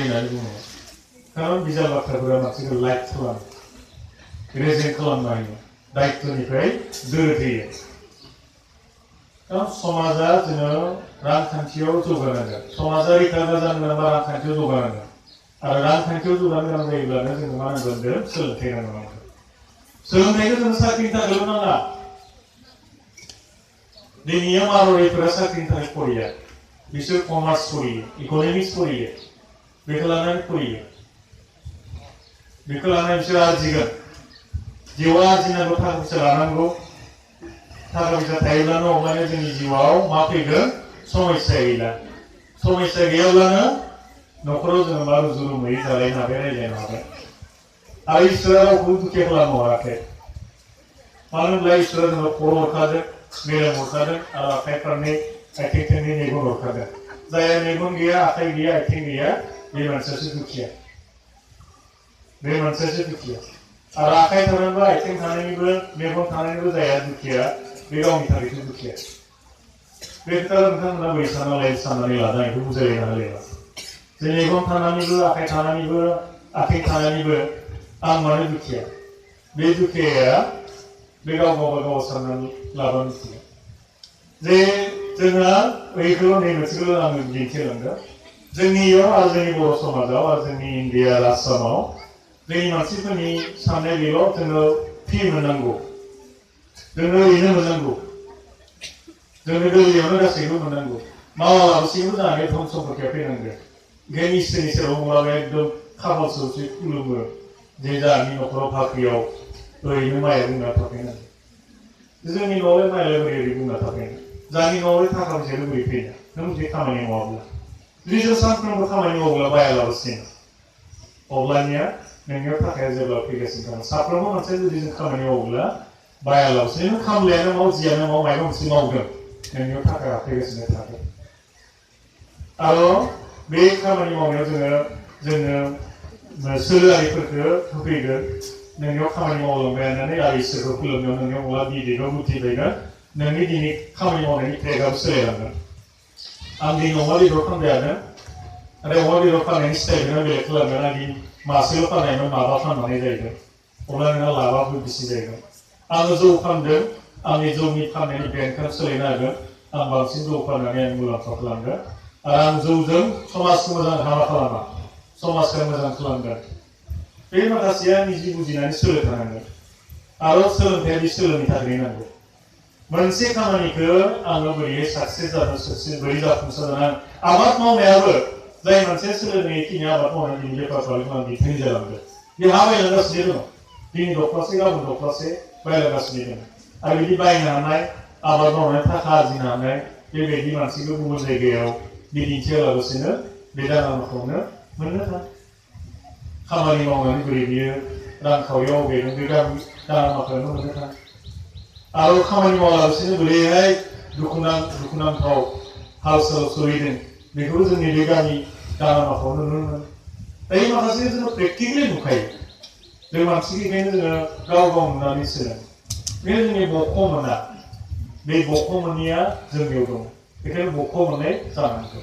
होननानै बुङो खारन बिजाब बाथ्राफोरा मानसिखौ लाइट खालामो रेजें खालामनो हायो दायित्वनिफ्राय दोरोदहोयो समाजा जोङो रांखान्थियाव जौगानांगोन समाजा रैखा जानो गोनांबा रांखान्थियाव जौगानांगोन आरो रांखान्थियाव जौगानो गोनां जायोब्लानो जोङो मा नांगोन सोलोंथाइ नांगोन सोलोंथाइखौ जोङो साख्रिनि थाखायल' नाङा दिनैया मार'वारिफोरा साख्रिनि थाखाय फराया बिसोर कमार्स फरायो इक'नमिक्स फरायो बेखौ लानानै फरायो बेखौ लानानै बिसोर आरजिगोन जिउआ आरजिनांगौ थाखा फैसा लानांगौ थाखा फैसा थायोब्लानो अब्लानो जोंनि जिउआव मा फैगोन समस्या गैला समस्या गैयाब्लानो न'खराव जोङो मा रुजु रुमुयै जालायनो हाबाय रायज्लायनो हाबाय आरो इसोरा रावखौबो दुखिया खालामनो हराखै मानो होनब्ला इसोरा जोंनो खर' हरखादों मेलेम हरखादों आरो आखाइ फारनै आथिं थोंनै मेगन हरखादों जायहा मेगन गैया आखाइ गैया आथिं गैया बे मानसियासो दुखिया आरो आखाइ थानानैबो आथिं थानायनिबो मेगन थानायनिबो जायहा दुखिया बे गावनि थाखायसो दुखिया बे खोथा नोंथांमोना बोरै साननानै लादों बेखौ बुजायलायनो हालायबा जे मेगन थानानैबो आखाइ थानानैबो आथिं थानानैबो आं मानो दुखिया बे दुखियाया बे गाव साननानै लाबानो दुखिया जे जोंहा बैखौल' नै मोनसेखौल' आङो दिन्थिलांदों जोंनियाव आरो जोंनि बर' समाजाव आरो जोंनि इण्डिया आसामाव जोंनि मानसिफोरनि साननाय बेल' जोङो फि मोननांगौ जोङो ओरैनो मोननांगौ जोंनो गोरलैयावनो गासैबो मोननांगौ मावालासेबो जानानै धन सम्पतिया फैनांगोन ओंखायनो इसोरनि सेराव माबा एकदम खाफाल सौसो खुलुमो जे जोंनि न'खराव फाख्रियाव ओरैनो माइया बुंना थाफैनांगौ जोंनि न'आवलाय माइयालाय बोरै ओरै बुंना थाफैनो जोंनि न'आवलाय थाखा फैसायालाय बोरै फैनो नों जुदि खामानि मावाब्ला जुदि जों सानफ्रोमबो खामानि मावब्ला बायालाबासिनो अब्लानिया नोंनियाव थाखाया जेब्ला फैगासिनो दं साफ्रोमबो मानसिया जुदि जों खामानि मावोब्ला बायालाबासिनो नों खामलायानो माव जियानो माव माबा मोनसे मावगोन नोंनियाव थाखाया फैगासिनो थागोन आरो बे खामानि मावनायाव जोङो सोलोआरिफोरखौ होफैगोन नोंनियाव खामानि मावलांबायानो आरो इसोरखौ खुलुमनायाव नोंनियाव अब्ला बिदैखौ बुद्धि फैगोन नोंनि दिनै खामानि मावनायनि ट्रेकआबो सोलायलांगोन आं दिनै अमा बेदर फानबायानो आरो अमा बेदर फाननायनि स्टाइलखौनो बेलेग खालामगोन आं दिनै मासेल' फाननायमोन माबा फाननानै जाहैगोन अब्ला नोंहा लाबाबो बेसे जाहैगोन आङो जौ फानदों आंनि जौनि फाननायनि ब्रेन्डखौ सोलायनो हागोन आं बांसिन जौ फाननानै आं मुलाम्फा खालामगोन आरो आं जौजों समाजखौ मोजां हाबा खालामा समाजखौ मोजां खालामगोन बे माखासेया निजि बुजिनानै सोलो थानांगोन आरो सोलोंथाया बे सोलोनि थाखाय नांगौ मोनसे खामानिखौ आङो बोरैहाय साक्सेस जानो बोरै जाफुंसार जानो आबाद मावनायाबो जाय मानसिया सोलोङैखिनि आबाद मावनानै दिनै बेफार फालांगि खालामनानै धोनि जालांदों बे हा बायलांगासिनो दङ दिनै दख्लासे गाबोन दख्लासे बायलांगासिनो दङ आरो बिदि बायनो हानाय आबाद मावनानै थाखा आरजिनो हानाय बेबायदि मानसिखौ गुबुन जायगायाव बिदिन्थि होआलाबासिनो बे दानाखौनो मोननो थाङा खामानि मावनानै बोरै बियो रांखावरियाव बेनो बे दानाखौनो मोननो थाङा आरो खामानि मावालासिनो बोरैहाय दुखुनांथाव हाल साल सोलिदों बेखौबो जोंनि बे गामि दानाखौनो नुनो मोनो दायो माखासे जोङो प्रेक्टिकेलि नुखायो जों मानसिनिखायनो जोङो गाव नुनानै सोलोङो बे जोंनि बख' मोना बे बख' मोनैया जोंनियाव दं बेखायनो बख' मोननाय जानांगौ